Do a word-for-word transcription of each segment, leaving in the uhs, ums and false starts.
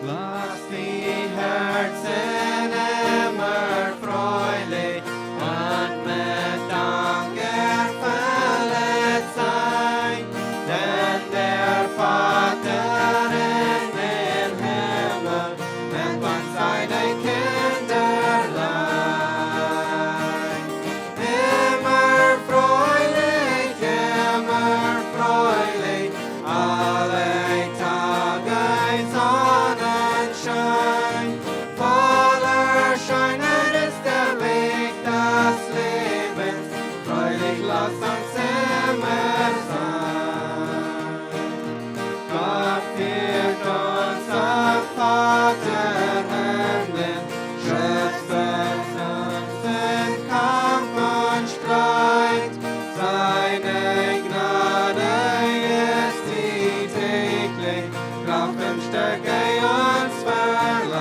Lasst die Herzen immer freulich und mit Dank erfüllet sein, denn der Vater in den Himmel nennt uns seine Kinderlein. Immer freulich, immer freulich, alle Tage Sonnenschein. Voller Schönheit ist der Weg des Lebens, freulich lasst uns immer sein. Gott führt uns auf Vaterhänden, schützt uns in Kampf und Streit. Seine Gnade ist die täglich Kraft und Stärke uns verleiht.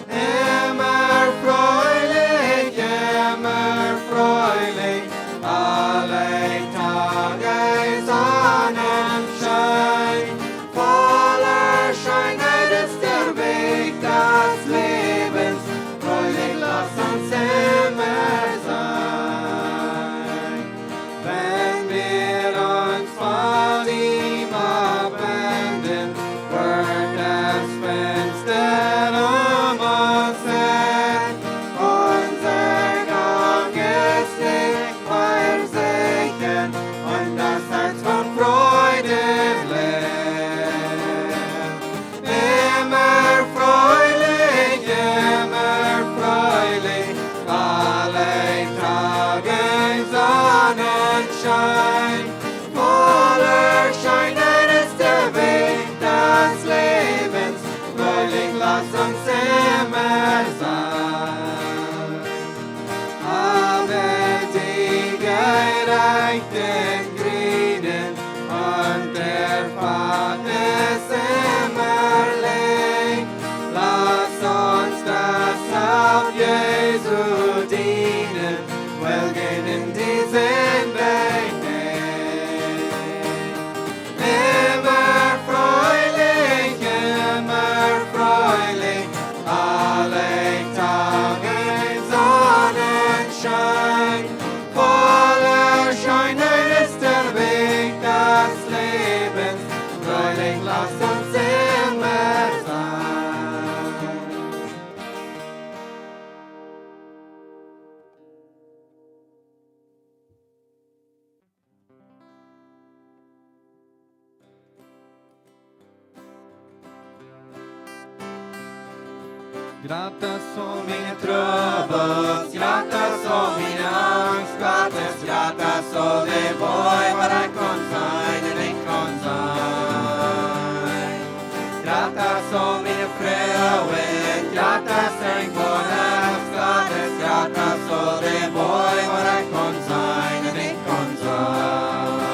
Immer freulich, immer freulich, alle Tage Sonnenschein. Voller Schönheit ist der Weg des Lebens, freulich lasst uns immer sein. Wenn wir uns von ihm abwenden, wird es finster um uns her. Unser Gang ist nicht fortsächlich und das Herz von Freude leer. Immer freulich, immer freulich, alle Tage Sonnenschein. Voller Schönheit ist der Weg des Lebens, freulich lasst uns immer sein. Aber die Gerechten grünen und der Pfad ist immer leer. Lass uns deshalb Jesu dienen, folgen in die Sünde nicht. Immer freulich, immer freulich, alle Tage Sonnenschein. Voller Schönheit ist der Weg des Lebens, freulich lasst uns immer sein. Gratis aul miene Trubbels, gratis aul miene Angst, gratis, gratis aul de Boaj, waut ekj kaun sennen un nich kaun sennen. Gratis aul miene Froagen, gratis irjentwaut, gratis, gratis aul de Boaj, waut ekj kaun sennen un nich kaun sennen.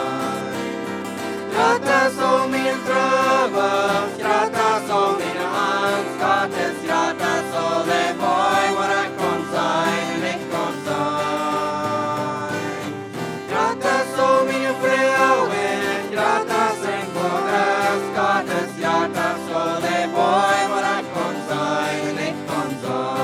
Gratis aul miene Trubbels, gratis aul miene Angst, gratis, gratis aul de Boaj, waut ekj kaun sennen un nich kaun sennen. Gratis aul miene Froagen, gratis irjentwaut, gratis, gratis aul de Boaj, waut ekj kaun sennen un nich kaun sennen.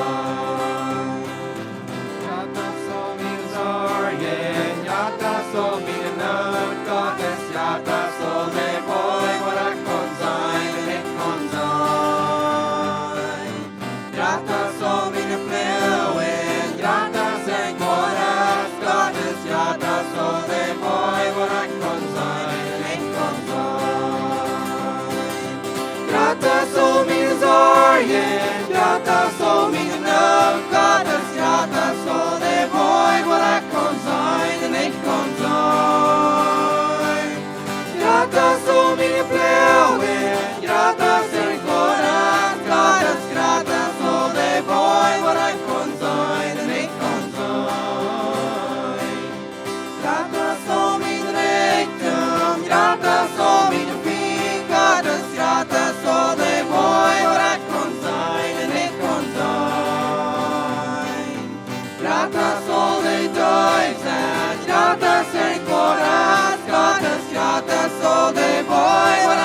Gratis aul miene Sorjen, gratis aul miene Noot, gratis, gratis aul de Boaj, waut ekj kaun sennen un nich kaun sennen. Gratis aul miene Froagen, gratis irjentwaut, gratis, gratis aul de Boaj, waut ekj kaun sennen un nich kaun sennen. Gratis aul miene Sorjen, gratis aul miene Noot, gratis, gratis aul de Boaj, waut ekj kaun sennen un nich kaun sennen. Gratis aul miene Froagen, gratis irjentwaut, gratis, gratis aul de Boaj, waut ekj kaun sennen un nich kaun sennen. Gratis aul mien Rikjdom, gratis aul miene Finj, gratis, gratis aul de Boaj, waut ekj kaun sennen un nich kaun sennen. Gratis aul de Deef sent, gratis irjentwaut, gratis, gratis aul de Boaj, waut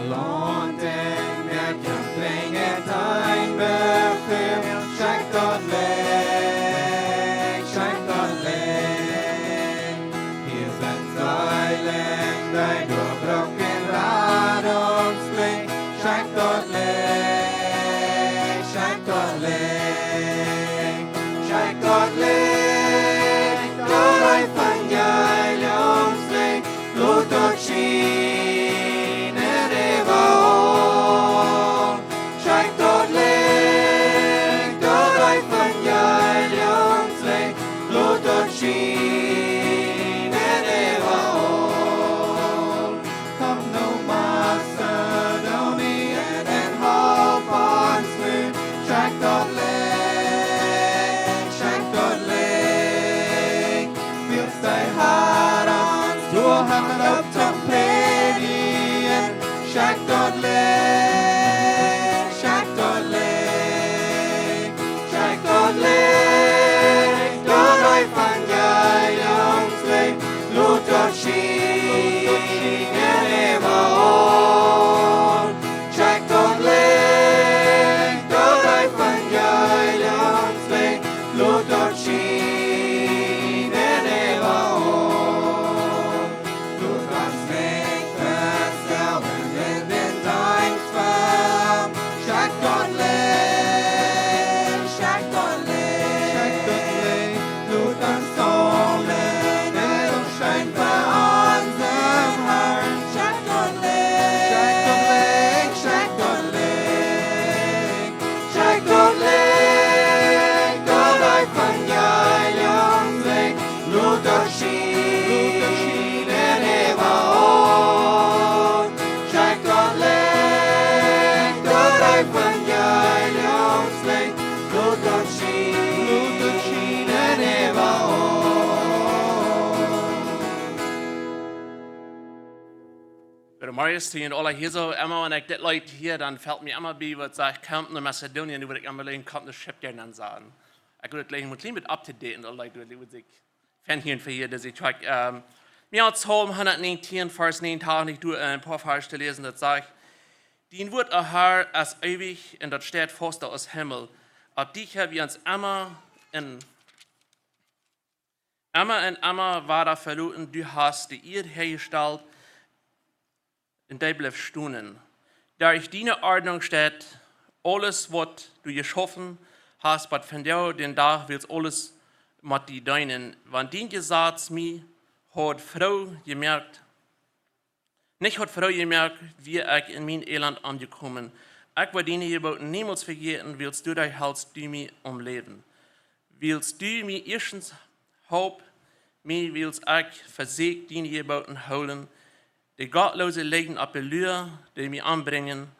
Launt en Mäakjen brinjen dien Befäl, schekj daut Licht, schekj daut Licht. Hia sent Seelen, dee doa brucken Radunk, schekj daut Licht, schekj daut Licht, schekj daut Licht, daut Evangeliumslicht, lot daut schienen äwaall. Schekj daut Licht, daut Evangeliumslicht, lot daut schienen äwaall. Komm nu, Mazedonien, un halp ons nu, schekj daut Licht, schekj daut Licht. Wiels de Har ons doa han loop toom prädjen, schekj daut Licht, schekj daut Licht, schekj daut Licht, daut Evangeliumslicht, lot daut schienen äwaall. Schekj daut Licht, daut Evangeliumslicht, lot daut schienen äwaall. Lot ons nich vesajen en dän Deenst fa am. Schekj daut Licht, schekj daut Licht, schekj daut Licht, lot ons aulen en daut Scheen fa onsen Harn. Schekj daut Licht, schekj daut Licht, schekj daut Licht, schekj daut Licht, daut Evangeliumslicht, lot daut schienen äwaall. Schekj daut Licht, daut Evangeliumslicht, lot daut schienen äwaall. Goodemorjes to junt aula hia soo. Emma wan ekj dit Leet hia, dan felt mie emma bie waut sajcht, "Come to Macedonia", nu wudd ekj emma läsen, "Come to Shipyard" dan sajen. Ekj wudd daut läsen, mott kjlien bät up to date en daut Leet, wudd ekj fan hia fa hia, daut ekj check. Ähm, mie haft Psalm hundatnienentieen, Varsch näajen, ekj doo, äh, een poa Varsch to läsen, daut sajcht, "Dien Wuat, o Har, es eewich un daut steit fausta aus Himmel. Opp die hab wie ons emma un, emma un emma wada veloten. Du hast de Ieed häajestalt un dee blift stonen. Derch diene Ordnunk steit aules, waut du jeschaufen hast, bat vondoag dän Dach, wiels aules mott die deenen. Wan dien Jesaz mie haud froo jemoakt, nich haud froo jemoakt, wia ekj en mien Elend omjekomen. Ekj woa diene Jeboten niemols vejäten, wiels doaderch helst du mie aum Läwen. Wiels du mie ieeschtens halpst, mie, wiels ekj vesäkj diene Jeboten hoolen. De Gottloose lijen opp de Lua, dee mie ombrinjen.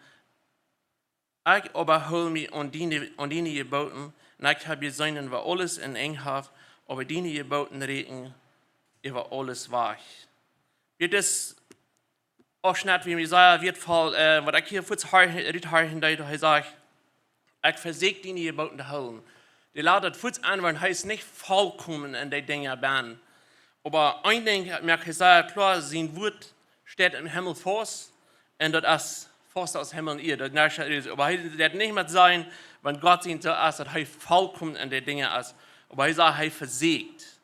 Ekj oba hool mie aun diene, aun diene Jeboten, un ekj hab jeseenen, woo aules een Enj haft, oba diene Jeboten rieekjen äwa aules wajch." Dit es Aufschnett, wia mie sea wieetvoll, äh, waut ekj hia fuaz har-, rut horchen deed, hee sajcht, "Ekj vesäkj diene Jeboten to hoolen." Dee lat daut fuaz aun, wiels hee es nich volkomen en dee Dinja bennen. Oba een Dinkj moakt hee sea kloa, sien Wuat steit em Himmel faust, un daut es fausta aus Himmel un Ieed. Daut es, oba hee deit nich met sajen, wan Gott sien soo es, daut hee volkomen en dee Dinja es. Oba hee sajcht, hee vesäkjt.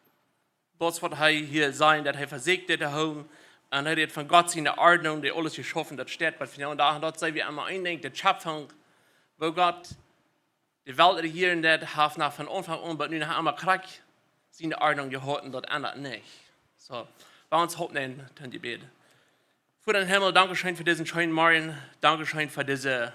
Daut es waut hee hia sajcht, daut hee vesäkjt dit to hoolen. Un hee rät von Gott siene Ordnunk, dee aules jeschaufen, daut steit, waut fa vondoag, un daut saj wie emma een Dinkj, de Schöpfunk, woo Gott de Welt rejieren deit, haft noch von Aunfank aun, bat nu noch emma krakjt siene Ordnunk jehaut un daut endat nich. Soo, lot ons Hoop nämen toom Jebäd. Voda em Himmel, dankscheen fa disen scheenen Morjen, dankscheen fa dise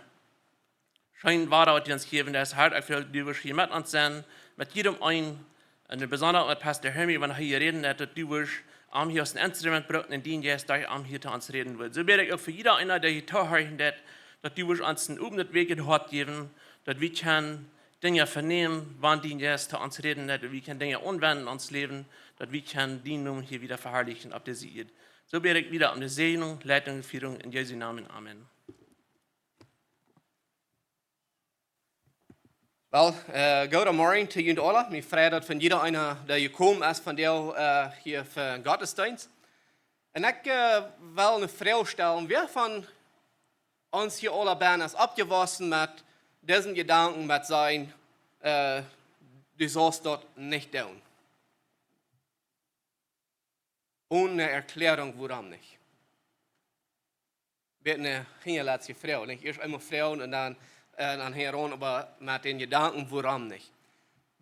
scheen Wieed, waut du ons jejäft hast, Har. Ekj well die wurscht hia met ons sennen, met jiedem eenen, un besonda met Pastor Hermie, wan hee hia räden deit, daut du wurscht am hia aus een Instrument brucken un dien Jeist derch am hia to ons räden wudd. Soo bäd ekj uk fa jieda eena, dee hia toohorchen deit, daut du wurscht ons een opnet, wäakjet Hoat jäwen, daut wie kjennen Dinja venämen, wan dien Jeist to ons räden deit, daut wie kjennen Dinja aunwenjen en ons Läwen, daut wie kjennen dienen Nomen hia wieda veharlichen opp dise Ieed. Soo bäd ekj wieda om de Säajnunk, Leitunk un Fierunk en Jesu Nomen. Amen. Well, äh, goodemorjen to junt aula. Mie freit daut von jieda eena, dee jekomen es vondoag, äh, hia fa Gottesdeenst. Un ekj, äh, well eene Froag stalen. Wäa von ons hia aula bennen es oppjewossen met disen Jedanken, met sajen, äh, du saust daut nich doonen. Onen eene Erkjläarunk, wuarom nich. Bät eene hinjaletzje Froag, nich? Ieescht eemol froagen un dan, äh, dan hinjaraun, oba met dän Jedanken, wuarom nich.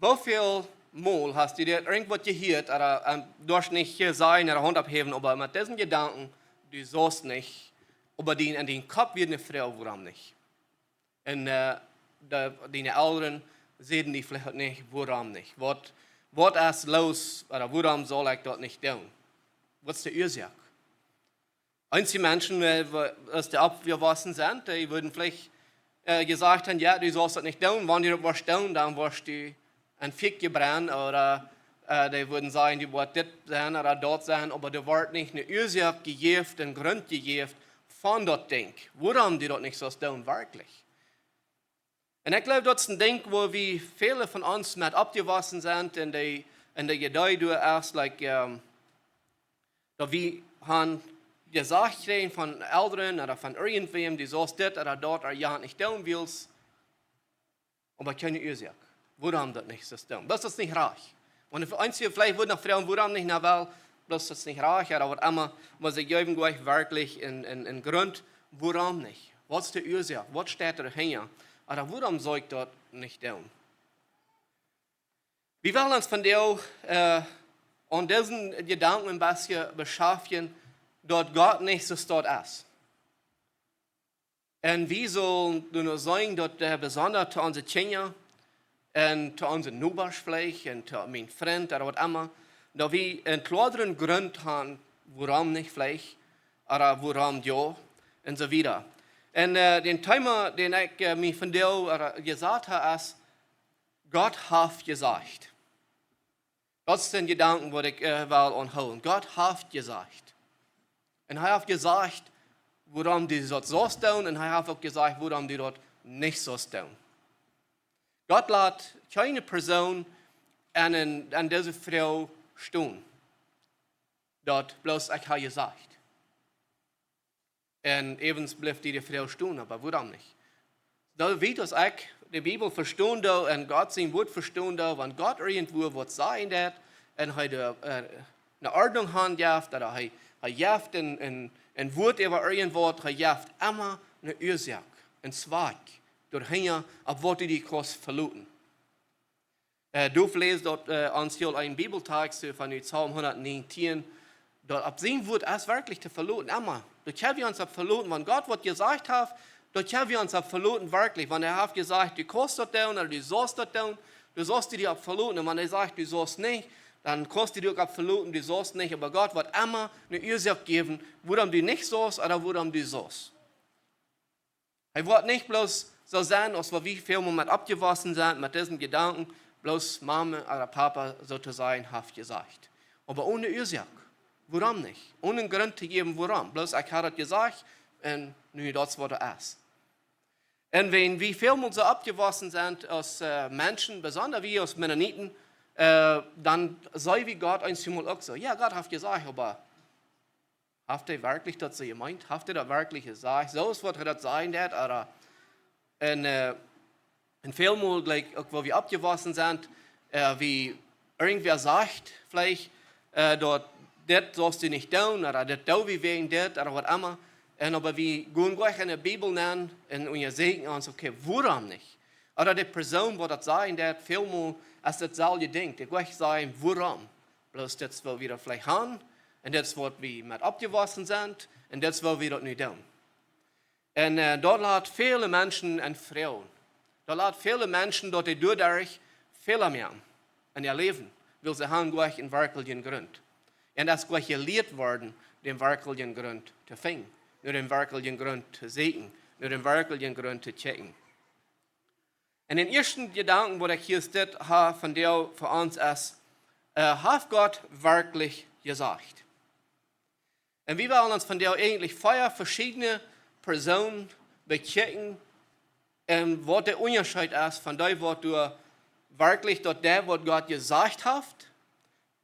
Woo väl Mol hast du irjentwaut jehieet, ooda, ähm, du hast nich jesajcht, ooda Haunt opphäwen, oba met disen Jedanken, du saust nich, oba dien, enn dien Kopp wia eene Froag, wuarom nich? Un, äh, de, diene Elren säden die veleicht nich, wuarom nich? Waut, waut es loos, ooda wuarom saul ekj daut nich doonen? Waut es de Uasoak? Eenje Menschen, äh, wa-, aus dee oppjewossen sent, dee wudden veleicht, äh, jesajcht haben, jo, du saust daut nich doonen, wan du daut wurscht doonen, dan wurscht du enn Fia jebrennt, ooda, äh, dee wudden sajen, du woascht dit sennen ooda daut sennen, oba doa woat nich eene Uasoak jejäft, een Grunt jejäft von daut Dinkj, wuarom du daut nich saust doonen, werkjlich. Un ekj gleew, daut es een Dinkj, wua wie, väle von ons met oppjewossen sent, enn dee, enn dee Idee doa es, like, ähm, daut wie haben jesajcht jekjräajen von Elren ooda von irjentwäm, du saust dit ooda daut ooda jant nich doonen, wiels, oba kjeene Uasoak, wuarom daut nich saust doonen. Daut es nich rajcht. Wan eenje veleicht wudden noch froagen, wuarom nich, na well, daut es nich rajcht, ooda waut emma, oba see jäwen nich werkjlich een, een, een Grunt, wuarom nich. Waut es de Uasoak? Waut steit doahinja? Ooda wuarom saul ekj daut nich doonen? Wie wellen ons vondoag, äh, aun disen Jedanken een bät beschäftjen, daut Gott nich soo es aus wie. Un wie sellen doano seenen, daut, äh, besonda to onse Kjinja un to onse Nobasch veleicht un to mienen Frint ooda waut emma, daut wie een kloaren Grunt haben, wuarom nich veleicht, ooda wuarom jo, un soo wieda. Un, äh, daut Thema, daut ekj, äh, mie vondoag, äh, jesat hab, es, Gott haft jesajcht. Daut es een Jedanken, waut ekj, äh, well aunhoolen. Gott haft jesajcht. Un hee haft jesajcht, wuarom du daut saust doonen, un hee haft uk jesajcht, wuarom du daut nich saust doonen. Gott lat kjeene Persoon aun, aun, aun dise Froag stonen. Daut bloos ekj hab jesajcht. Un äwent blift dee Froag stonen, oba wuarom nich? Daut wie daut uk de Bibel vestonen doonen un Gott sien Wort vestonen doonen, wan Gott irjentwua waut sajen deit un hee de, äh, eene Ordnunk aunjeft, ooda hee, hee jeft een, een, een Wort äwa irjentwaut, hee jeft emma eene Uasoak, een Zweck, doahinja, opp waut du die kaust veloten. Äh, du läst daut, äh, ons hia een Bibeltext, äh, von Psalm hundatnienentieen, daut opp sien Wort es werkjlich to veloten, emma. Doa kjenn wie ons opp veloten, wan Gott waut jesajcht haft, doa kjenn wie ons opp veloten, werkjlich. Wan hee haft jesajcht, du kaust daut doonen, ooda du saust daut doonen, doa saust du die opp veloten. Un wan hee sajcht, du saust nich, dan kaust du die uk opp veloten, du saust nich. Oba Gott woat emma eene Uasoak jäwen, wuarom du nich saust, ooda wuarom du saust. Hee woat nich bloos soo sennen, aus waut wie väl mol met oppjewossen sent, met disen Jedanken, bloos Mama ooda Papa, soo to sajen, haft jesajcht. Oba one Uasoak. Wuarom nich? One Grunt to jäwen, wuarom. Bloos, ekj hab daut jesajcht, un nu daut es waut et es. Un wan wie väl mol soo oppjewossen sent aus, äh, Menschen, besonda wie aus Mennoniten, äh, dan saj wie Gott eenjemol uk soo: Jo, Gott haft jesajcht, oba haft hee werkjlich daut soo jemeent? Haft hee daut werkjlich jesajcht? Soo aus waut hee daut sajen deit, ooda? Un, äh, un väl mol, like, uk wua wie oppjewossen sent, äh, wie irjentwäa sajcht veleicht, äh, daut dit saust du nich doonen, ooda dit doo wie wäajen dit, ooda waut emma. Un oba wie gonen jlikj enne Bibel nenn un unjasieekjen ons, okay, wuarom nich? Ooda de Persoon, waut daut sajen deit, väl mol es daut selwje Dinkj. Dee jlikj sajen, wuarom? Bloos dit es waut wie daut veleicht haben, un dit es waut wie met oppjewossen sent, un dit es waut wie daut nu doonen. Un, äh, daut lat väle Menschen enn Froagen. Daut lat väle Menschen, daut dee doaderch Fäla moaken enn äa Läwen, wiels see haben jlikj een werkjlichen Grunt. Un daut es jlikj jelieet worden, dän werkjlichen Grunt to finjen, no dän werkjlichen Grunt to sieekjen, no dän werkjlichen Grunt to checken. Un dän ieeschten Jedanken, waut ekj hia stit hab vondoag fa ons es, äh, haft Gott werkjlich jesajcht? Un wie wellen ons vondoag eejentlich vea veschiedne Persoonen bekjikjen un waut de Unjascheet es von dee, waut doa werkjlich daut deit, waut Gott jesajcht haft,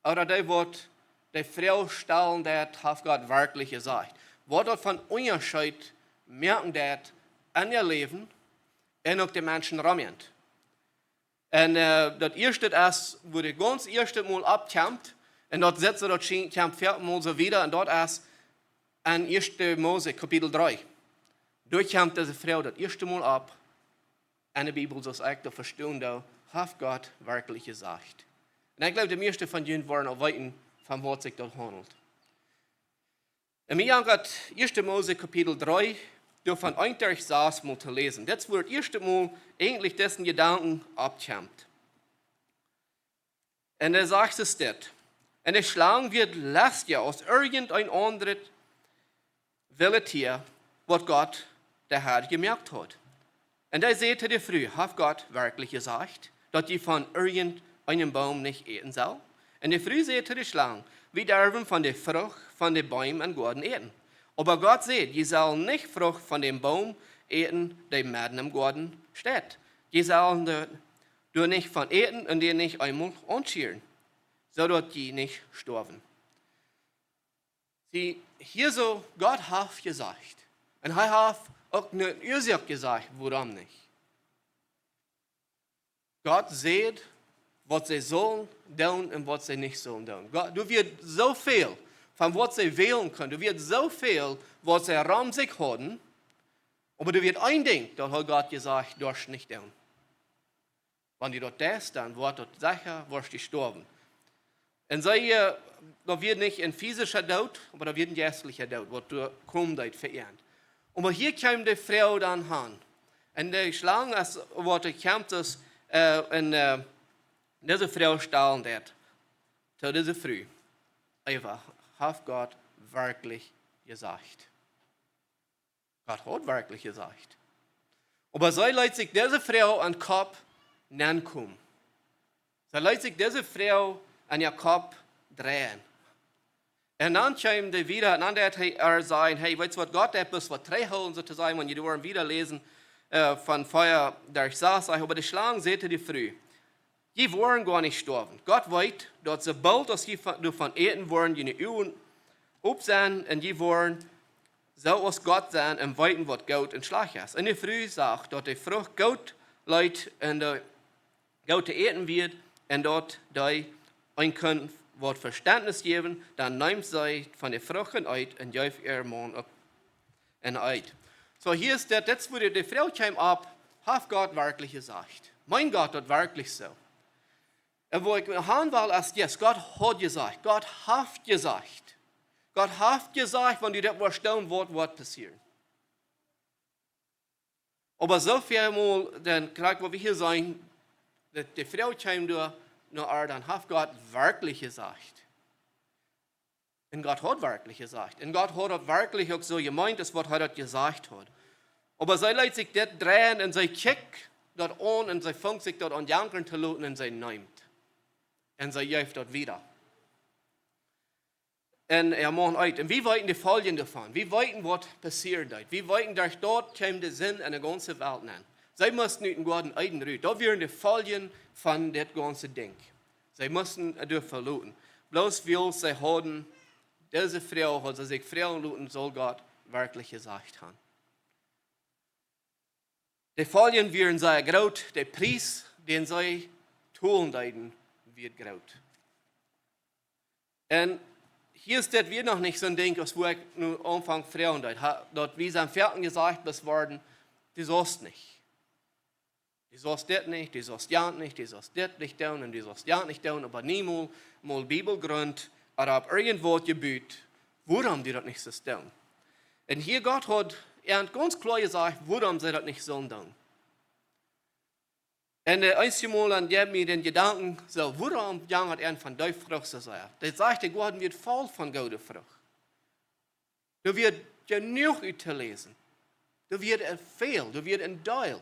ooda dee, waut de Froag stalen deit, haft Gott werkjlich jesajcht? Waut daut fa een Unjascheet moaken deit en äa Läwen un uk de Menschen rom an. Un äh, daut ieeschte es, woo de gaunz ieeschte Mol oppkjemt, un daut sett soo, daut schien-, kjemt väl Mol soo wieda, un daut es en ieeschte Mose, Kapitel dree. Doa kjemt dise Froag daut ieeschte Mol opp en de Bibel, soo aus ekj daut vestonen doo: Haft Gott werkjlich jesajcht? Un ekj jleew, de mieeschte von junt woaren aul weeten, von waut sikj daut haundelt. Un wie gonen ieeschte Mose Kapitel dree, doa von eent derch sas mol to läsen. Dit es woo daut ieeschte Mol eejentlich disen Jedanken oppkjemt. Un hee sajcht es dit: Un de Schlang wia lestja aus irjent een aundret willet Tia, waut Gott, de Herr, jemoakt haud. Un hee säd to de Fru: Haft Gott werkjlich jesajcht, daut jie von irjent eenen Boom nich äten sellen? Un de Fru säd to de Schlang: Wie derwen von de Frucht von de Beem em Goaden äten. Oba Gott säd: Jie sellen nich Frucht von dän Boom äten, dee medden em Goaden steit. Jie sellen doa, doa nich von äten un dän nich eemol aunschieren, soo daut jie nich stoawen. See, hia soo, Gott haft jesajcht. Un hee haft uk ne Uasoak jesajcht, wuarom nich. Gott säd, waut see sullen doonen un waut see nich sullen doonen. Gott, doa wia soo väl von waut see wälen kunnen. Doa wia soo väl, waut see rom sikj hauden. Oba doa wia een Dinkj, daut haud Gott jesajcht: Doascht nich doonen. Wan du daut deist, dan woat daut secha, woascht du stoawen. Un see, äh, daut wia nich een physischa Doot, oba daut wia een jeistlicha Doot, waut doa kjemt, daut verändert. Oba hia kjeem de Froag dan aun. Un de Schlang, aus waut doa kjemt, es, äh, un äh, dise Froag stalen deit to dise Fru: Eva, haft Gott werkjlich jesajcht? Gott haud werkjlich jesajcht. Oba see leet sikj dise Froag em Kopp nenkomen. See leet sikj dise Froag en äa Kopp dreien. Un dan kjeem hee wieda, un dan deed hee äa sajen: Hey, weetst waut, Gott haft bloos waut trigjjehoolen, soo to sajen, wan jie doa wieda läsen, äh, von vea derch sas, sajcht: Oba de Schlang säd to de Fru: Jie woaren goanich stoawen. Gott weet, daut soo boolt aus jie von, doavon äten, woaren june Uagen op sennen un jie woaren soo aus Gott sennen un weeten, waut goot un schlajcht es. Un de Fru sach, daut de Frucht goot leet un de goot to äten wia, un daut dee eenem kunn waut Vestentnis jäwen. Dan neem see von de Frucht un eet un jeef äa Maun uk un eet. Soo, hia es daut, daut es woo de, de Froag kjeem opp: Haft Gott werkjlich jesajcht? Meent Gott daut werkjlich soo? Un woo ekj han well es, yes, Gott haud jesajcht, Gott haft jesajcht. Gott haft jesajcht, wan du daut woascht doonen, waut woat passieren. Oba soo väl Mol, dan krakjt waut wie hia seenen, daut de Froag kjeem doa no äa: Dan haft Gott werkjlich jesajcht? Un Gott haud werkjlich jesajcht. Un Gott haud daut werkjlich uk soo jemeent, aus waut hee daut jesajcht haud. Oba see leet sikj dit dreien un see kjikjt daut aun un see funk sikj daut aunjankren to loten un see nemt. Un see jeef daut wieda. Un äa Maun eet. Un wie weeten de Foljen doavon. Wie weeten, waut passieren deed. Wie weeten, derch daut kjeem de Sind en de gaunze Welt nenn. See musten ut dän Goaden Eden rut. Daut wieren de Foljen von dit gaunze Dinkj. See musten daut veloten. Bloos wiels see hauden dise Froag, hauden see sikj froagen loten: Saul Gott werkjlich jesajcht han? De Foljen wieren sea groot, de Pries, dän see tolen deeden, wia groot. Un hia es daut wia noch nich soon Dinkj, aus woo ekj nu aunfank froagen deed, ha, daut wie sent foaken jesajcht worden: Du saust nich. Du saust dit nich, du saust jant nich, du saust dit nich doonen un du saust jant nich doonen, oba niemols mol Bibelgrunt ooda opp irjent waut jebut, wuarom du daut nich saust doonen. Un hia, Gott haud an gaunz kloa jesajcht, wuarom see daut nich sullen doonen. Un äh, eenjemol dan jeft mie dän Jedanken soo: Wuarom jankat an von dee Frucht soo sea? Daut sajcht, de Goaden wia voll von goode Frucht. Doa wia jenuach ut to läsen. Doa wia väl, doa wia een Deel.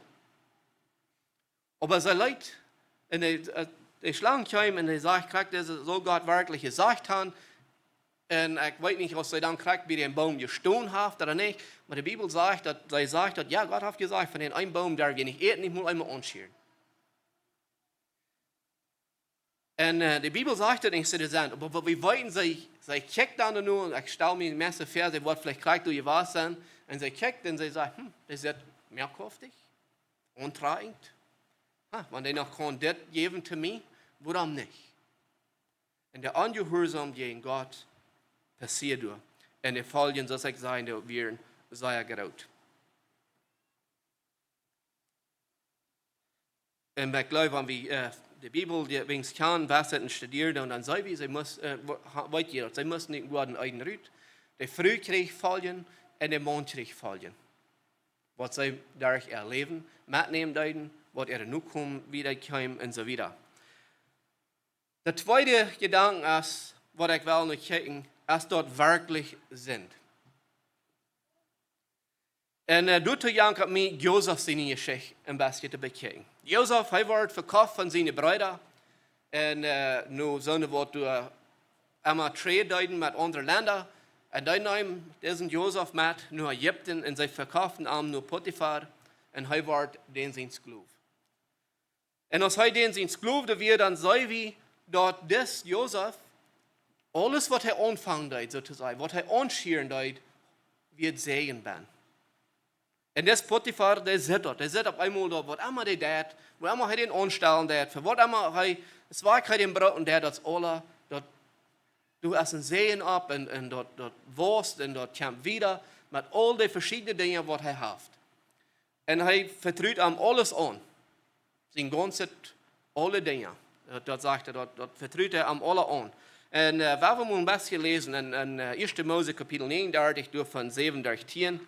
Oba see leet, un de, äh, de Schlang kjeem un see säd: Krakjt dit saul Gott werkjlich jesajcht han. Un ekj weet nich, aus see dan krakjt bie dän Boom jestonen haft ooda nich, oba de Bibel sajcht daut, see sajcht daut, jo, Gott haft jesajcht, von dän eenen Boom derw jie nich äten, nich mol eemol aunschieren. Un äh, de Bibel sajcht daut nich soo, de Sind. Oba waut wie weeten, see, see kjikjt dan no, un ekj stal mie meist väa, see woat veleicht krakjt doa jewast sennen. Un see kjikjt un see sajcht: "Hm, dee sitt meakoftig, auntrakjent. Ha, wan dee noch kaun dit jäwen to mie, wuarom nich?" Un de Onjehuarsaum jäajen Gott passieed doa. Un de Foljen, soo aus ekj säd, dee wieren sea groot. Un ekj jleew, wan wie, äh, de Bibel, dee wie kjanen, waut see studieren, dan, dan see wie, see must, äh, wo-, ha-, weet jie daut, see musten nich em Goaden Eden rut. De Fru kjrieech Foljen un de Maun kjrieech Foljen. Waut see derch äa Läwen metnämen deeden, waut äare Nokomen wieda kjeemen un soo wieda. De tweede Jedanke es, waut ekj well nu kjikjen, es daut werkjlich Sind. Un, äh, doatoo jankat mie Josef siene Jeschicht een bät to bekjikjen. Josef, hee wort vekoft von siene Breeda. Un, äh, nu sent waut doa emma Trade deeden met aundre Lenda. Un dee neemen disen Josef met no Ägipten un see vekoften am no Potifar. Un hee wort dän sien Sklow. Un aus hee dän sien Sklow wia, dan see wie daut dis Josef, aules waut hee aunfangen deed, soo to sajen, waut hee aunschieren deed, wia Säajen bennen. Un dis Potifar, dee sitt daut, dee sitt opp eemol daut, waut emma dee deed, wua emma hee dän aunstalen deed, fa waut emma hee, daut Woakj hee dän brukt, un dee daut aules, daut, doa es een Säajen opp un, un daut, daut wausst un daut kjemt wieda met aul dee veschiedne Dinja waut hee haft. Un hee vetrut am aules aun. Sien gaunzet, aule Dinja. Daut, daut sajcht hee, daut, daut vetrut hee am aule aun. Un, äh, wie wellen mol een bät läsen en, en, äh, Ieeschte Mose Kapitel negenundartich, doa von säwen derch tieen.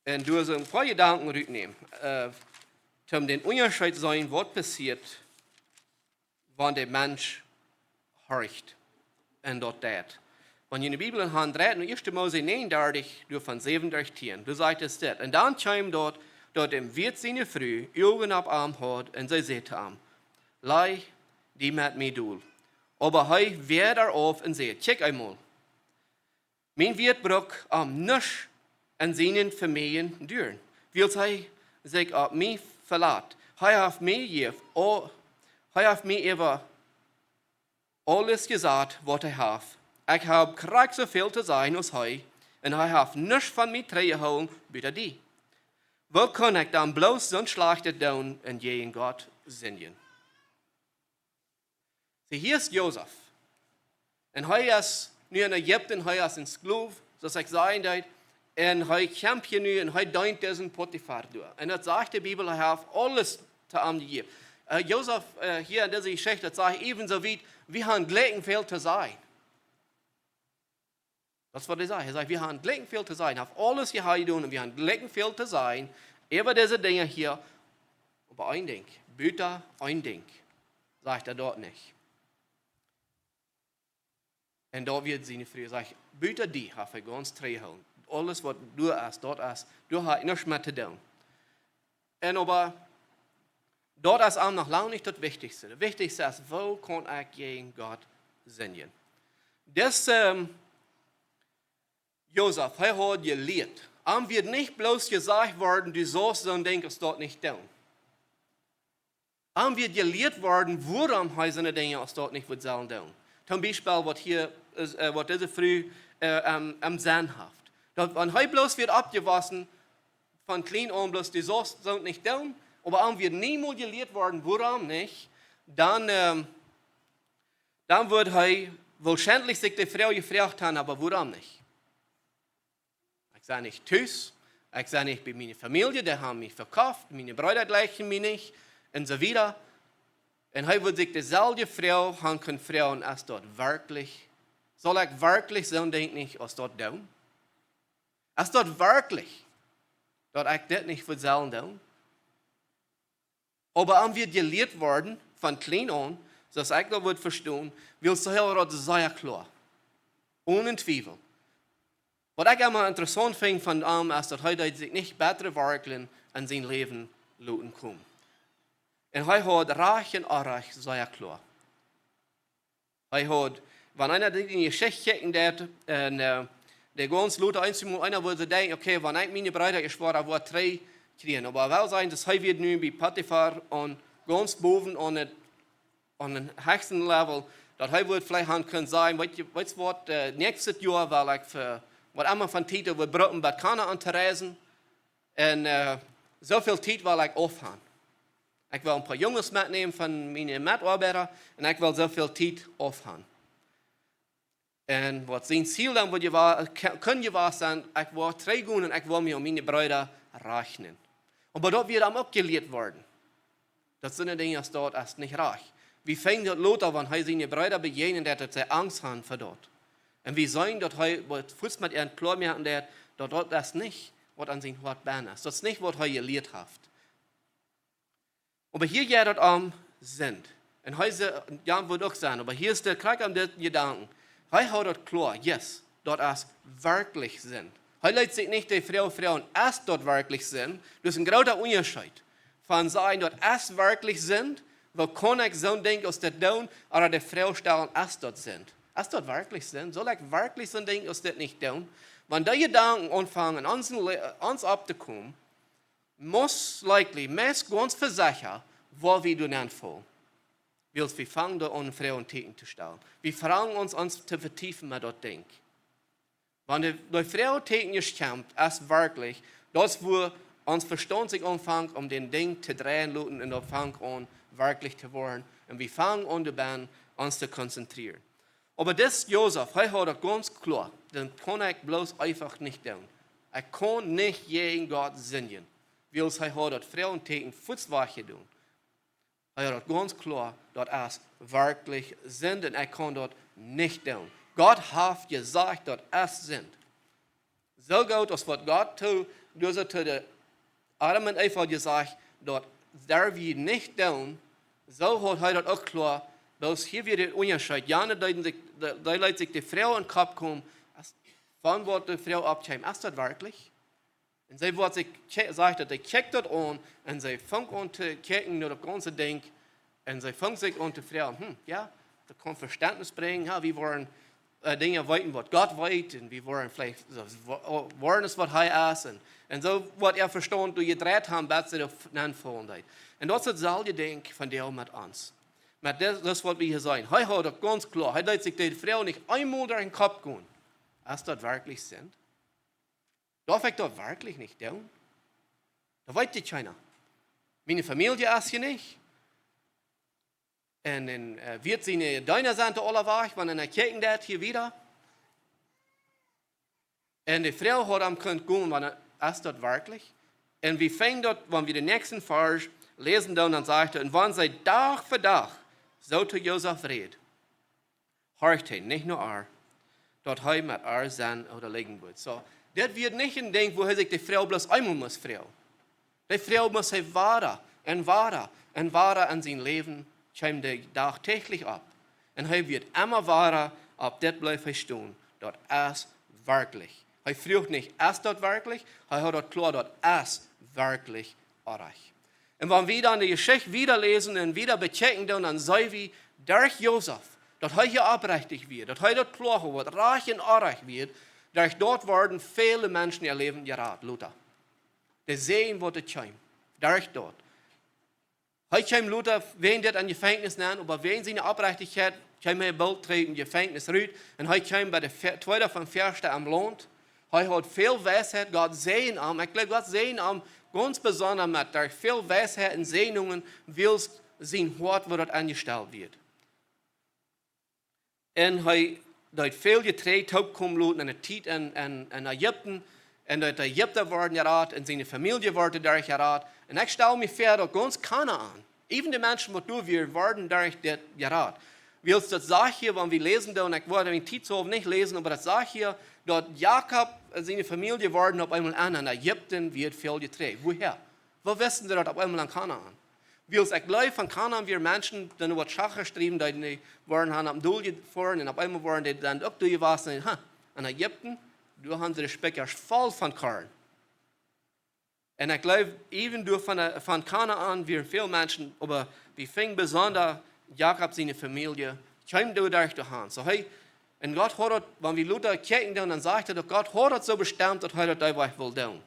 Un doa soo een poa Jedanken rutnämen, äh, om dän Unjascheet seenen, waut passieet, wan de Mensch horcht un daut deit. Wan jie de Bibel han, dreit no Ieeschte Mose negenundartich, doa von säwen derch tieen, doa sajcht et dit: "Un dan kjeem daut, daut däm Wirt siene Fru Uagen opp am haud, un see säd to am: 'Laj die met mie dol.' Oba hee wieed auf un säd: 'Kjikj eemol, mien Wirt brukt am nuscht aun siene Famielje doonen, wiels hee sikj opp mie velat. Hee haft mie jejäft, au-, hee haft mie äwa aules jesajcht, waut hee haft. Ekj hab krakjt soo väl to sajen aus hee, un hee haft nuscht von mie trigjjehoolen, buta die. Woo kaun ekj dan bloos soont Schlajchtet doonen un jäajen Gott sindjen?'" See, hia es Josef. Un hee es nu en Ägipten, hee es een Sklow, soo aus ekj säd. Un hee kjamft hia nu un hee deent disen Potifar doa. Un daut sajcht de Bibel, hee haft aules to am jejäft. Äh, Josef, äh, hia en dise Jeschicht, daut sajcht eefsoo wiet, wie han jlikj väl to sajen. Daut es waut hee sajcht. Hee sajcht, wie han jlikj väl to sajen. Hee haft aules jehaut jedonen un wie han jlikj väl to sajen äwa dise Dinja hia. Oba een Dinkj, buta een Dinkj, sajcht hee daut nich. Un daut wia siene Fru, sajcht, buta die haft hee gaunz trigjjehoolen. Aules waut doa es, daut es, doa hab ekj nuscht met to doonen. Un oba, daut es am noch lang nich daut Wichtichste. Daut Wichtichste es, woo kaun ekj jäajen Gott sindjen? Dis, ähm, Josef, hee haud jelieet. Am wia nich bloos jesajcht worden, du saust soon Dinkj aus daut nich doonen. Am wia jelieet worden, wuarom hee soone Dinja aus daut nich wudd sellen doonen. Toom Biespel, waut hia es, äh, waut dise Fru, äh, aum, aum Senn haft. Daut, wan hee bloos wia oppjewossen, von kjlien aun bloos, du saust soont nich doonen, oba am wia niemols jelieet worden, wuarom nich, dan, ähm, dan wudd hee woarschienlich sikj de Froag jefroacht haben, oba wuarom nich? Ekj sie nich tus, ekj sie nich bie miene Famielje, dee haben mie vekoft, miene Breeda jlikjen mie nich, un soo wieda. Un hee wudd sikj deeselwje Froag haben kunnen froagen, es daut werkjlich, saul ekj werkjlich soon Dinkj nich aus daut doonen? Es daut werkjlich, daut ekj dit nich wudd sellen doonen? Oba am wia jelieet worden, von kjlien aun, soo aus ekj daut wudd vestonen, wiels hee haud daut sea kloa. Onen Twiewel. Waut ekj emma interessaunt finj von am, es daut hee deed sikj nich bätre Werkjen en sien Läwen loten komen. Un hee haud Rajcht un Orrajcht sea kloa. Hee haud, wan eena dee Jeschicht kjikjen deit, un, äh, dee gaunz lota eensjemol eena wudd denkjen, okay, wan ekj miene Breeda es, woa ekj woll trigj kjrieen. Oba well sennen, daut hee wia nu bie Potifar aun, gaunz bowen aun dän, aun dän hechsten Level, daut hee wudd veleicht han kunnen sajen: "Weetst du, weetst du waut, äh, näakjstet Joa well ekj fa waut emma von Tiet wudd brucken, bat Kanaan to reisen, un, äh, soo väl Tiet well ekj aufhan. Ekj well een poa Junges metnämen von miene Metoabeida, un ekj well soo väl Tiet aufhan." Un waut sien Ziel dan wudd jewa-, ke-, kunn jewast sennen: "Ekj woa trigjgonen un ekj woa mie aun miene Breeda räakjnen." Oba daut wia am uk jelieet worden. Daut sent Dinja, aus daut es nich rajcht. Wie finjen daut lota, wan hee siene Breeda bejäajnen deed, daut see Angst hauden fa daut. Un wie seenen daut hee waut fuaz met an kloa moaken deed, daut daut es nich waut aun sien Hoat bennen es. Daut es nich waut hee jelieet haft. Oba hia jeit daut om Sind. Un hee säd, jo, wudd uk sennen, oba hia es de Kjrakj aun dit Jedanken. Hee haud daut kloa, yes, daut es werkjlich Sind. Hee leet sikj nich de Froag froagen: "Es daut werkjlich Sind?" Daut es een groota Unjascheet. Von sajen: "Daut es werkjlich Sind", woo kaun ekj soon Dinkj aus dit doonen, ooda de Froag stalen: "Es daut Sind? Es daut werkjlich Sind? Saul ekj werkjlich soon Dinkj aus dit nich doonen?" Wan dee Jedanken aunfangen ons, ons opptokomen, most likely, meist gaunz vesecha, woa wie doa nenn faulen. Wiels wie fangen doa aun, Froagen to stalen. Wie fangen ons, ons to vetiefen met daut Dinkj. Wan de, de Froag es kjemt, es werkjlich, daut es wua ons Vestaunt sikj aunfangt om daut Dinkj to dreien loten un daut fangt aun werkjlich to woaren. Un wie fangen aun doabennen ons to konzentrieren. Oba dis Josef, hee haud daut gaunz kloa, daut kaun ekj bloos eefach nich doonen. Ekj kaun nich jäajen Gott sindjen. Wiels hee haud daut Froagentieekjen fuaz wajchjedonen. Hee haud daut gaunz kloa, daut es werkjlich Sind un ekj kaun daut nich doonen. Gott haft jesajcht, daut es Sind. Soo goot aus waut Gott to, doa soo to de Adam un Eva jesajcht, daut derw jie nich doonen, soo haud hee daut uk kloa, bloos hia wia de Unjascheet. Jana deeden sikj, dee, dee leet sikj de Froag em Kopp komen, aus, von waut de Froag oppkjeem: "Es daut werkjlich?" Un see woat sikj kje-, sajcht daut, dee kjikjt daut aun un see fangt aun to kjikjen no daut gaunze Dinkj. Un see fangt sikj aun to froagen: "Hm, jo, daut kaun Vestentnis brinjen, jo, wie woaren, äh, Dinja weeten, waut Gott weet, un wie woaren veleicht soo wo-, woaren es, waut hee es." Un, un soo woat äa Vestaunt doa jedreit haben, bat see doa f-, nenn faulen deed. Un daut es daut selwje Dinkj vondoag met ons. Met dis, daut waut wie hia seenen. Hee haud daut gaunz kloa. Hee leet sikj de Froag nich eemol derch dän Kopp gonen: "Es daut werkjlich Sind? Darf ekj daut werkjlich nich doonen? Daut weet je kjeena. Miene Famielje es hia nich. Un, un, äh, wieet siene Deena sent aula wajch, wan eena kjikjen deit hia wieda." Un de Froag haud am kunt komen, wan, es daut werkjlich? Un wie finjen daut, wan wie dän näakjsten Varsch läsen doonen, dan sajcht hee: "Un wan see Dach fa Dach soo to Josef räd, horcht hee nich no ar, daut hee met ar sennen ooda lijen wudd." Soo, dit wia nich een Dinkj, wua hee sikj de Froag bloos eemol must froagen. De Froag must hee wada un wada un wada en sien Läwen, kjeem dee dachtäajlich opp. Un hee wia emma wada opp dit bleef hee stonen: "Daut es werkjlich." Hee fruach nich: "Es daut werkjlich?" Hee haud daut kloa: "Daut es werkjlich orrajcht." Un wan wie dan de Jeschicht wieda läsen un wieda bekjikjen, dan, dan seenen wie derch Josef, daut hee hia opprechtich wia, daut hee daut kloa haud, waut rajcht un orrajcht wia, derch daut worden väle Menschen äa Läwen jerat, lota. De Säajen, waut doa kjeem, derch daut. Hee kjeem lota wäajen dit em Jefenkjnis nenn, oba wäajen siene Opprechtichkjeit kjeem hee boolt trigj ut em Jefenkjnis rut. Un hee kjeem bie de Fe-, tweede von Väaschte em Launt. Hee haud väl Weisheit, Gott säajend am. Ekj jleew, Gott säajend am gaunz besonda met, derch väl Weisheit un Säajnungen, wiels sien Hoat, woo daut aunjestalt wia. Un hee deed väl Jeträajd toopkomen loten en de Tiet en, en, en Ägipten. Un daut de Ägipta worden jerat un siene Famielje worden doaderch jerat. Un ekj stal mie väa, daut gaunz Kanaan, even de Menschen, waut doa wieren, worden doaderch dit jerat. Wiels daut sajcht hia, wan wie läsen doonen, ekj woa de Tiet soo nich läsen, oba daut sajcht hia, daut Jakob un siene Famielje worden opp eemol en, en Ägipten wia väl Jeträajd. Woohäa? Woo wisten see daut opp eemol en Kanaan? Wiels ekj jleew, von Kanaan wieren Menschen, dee waut Schacha striewen, dee, dee wieren aun däm Dol jefoaren un opp eemol wieren dee dan uk doa jewast un, ha, en Ägipten, doa haben see de Spikjasch voll von Korn. Un ekj jleew, even doa von, von Kanaan wieren väl Menschen, oba wie finjen besonda Jakob siene Famielje, kjeem doaderch doa han. Soo hee, un Gott haud daut, wan wie lota kjikjen, dan, dan sajcht hee daut Gott haud daut soo bestemt, daut hee daut dee Wajch wull doonen.